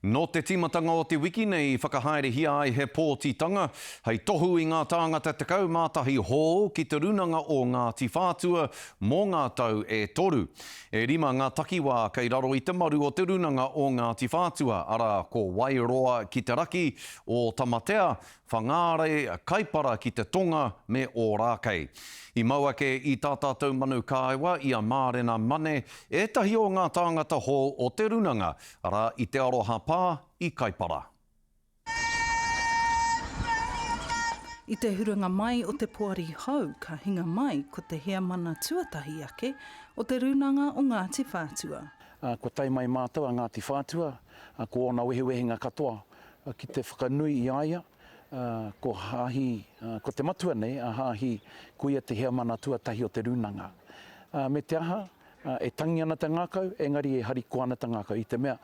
Nō te tīmatanga o te wiki nei i whakahaerehia ai he pōtitanga hei tohu i ngā tāngata 11 hou ki Te Rūnanga o Ngāti Whātua mō ngā tau e toru. E rima ngā takiwā kei raro i te maru o Te Rūnanga o Ngāti Whātua, arā, ko Wairoa ki te raki, Ōtamatea, Whangārei, Kaipara ki te tonga me Ōrākei. I mau ake i tā tātou manu kāewa i a Mārena Mane ētahi o ngā tāngata hou o Te Runanga, arā, i Te Aroha Pā i Kaipara. I te huranga mai o te poari hou ka hinga mai ko te heamana tuatahi ake o Te Rūnanga o Ngāti Whātua. Kua tae mai mātou a Ngāti Whātua, ko ōna wehewehenga katoa ki te whakanui i a ia, ko Haahi, ko te matua nei a Haahi, ko ia te heamana tuatahi o te rūnanga. Me te aha, e tangi ana te ngākau, engari e harikoa ana te ngākau, i te mea,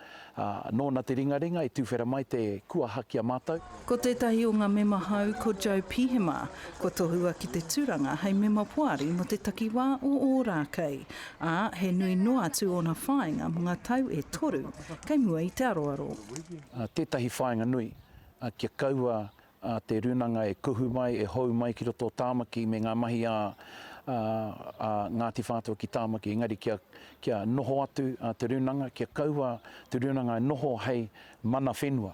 nōna te ringaringa i tuwhera mai te kuaha ki a mātou. Ko tētahi o ngā mema hou ko Joe Pihema, kua tohua ki te tūranga hei mema poari mō te takiwā o Ōrākei, ā, he nui noa atu ōna whāinga mō ngā tau e toru kei mua i te aroaro. Tētahi whāinga nui, kia kaua te rūnanga e kuhu mai, e hou mai ki roto o Tāmaki me ngā mahi a Ngāti Whātua ki Tāmaki, engari kia, kia noho atu te rūnanga, kia kaua te rūnanga e noho hei mana whenua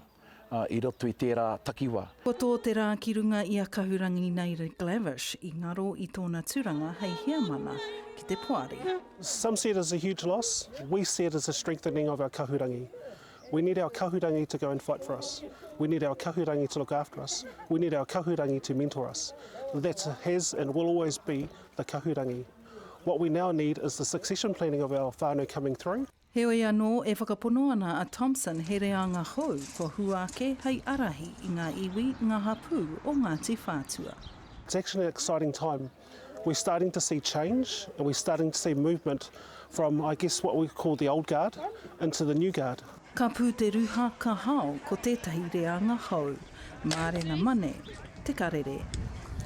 i roto i tērā takiwā. Kua tō te rā ki runga i a Kahurangi Naida Glavish i ngaro i tōna tūranga hei heamana ki te poari. Some see it as a huge loss, we see it as a strengthening of our kahurangi. We need our kahurangi to go and fight for us. We need our kahurangi to look after us. We need our kahurangi to mentor us. That has and will always be the kahurangi. What we now need is the succession planning of our whānau coming through. Heoi anō, e whakapono ana a Thompson he reanga hou kua hua ake hei ārahi i ngā iwi, ngā hapū o Ngāti Whātua. It's actually an exciting time. We're starting to see change and we're starting to see movement from, I guess, what we call the old guard into the new guard. Ka pū te ruha, ka hao ko tētahi reanga hou. Mārena Mane, Te Karere.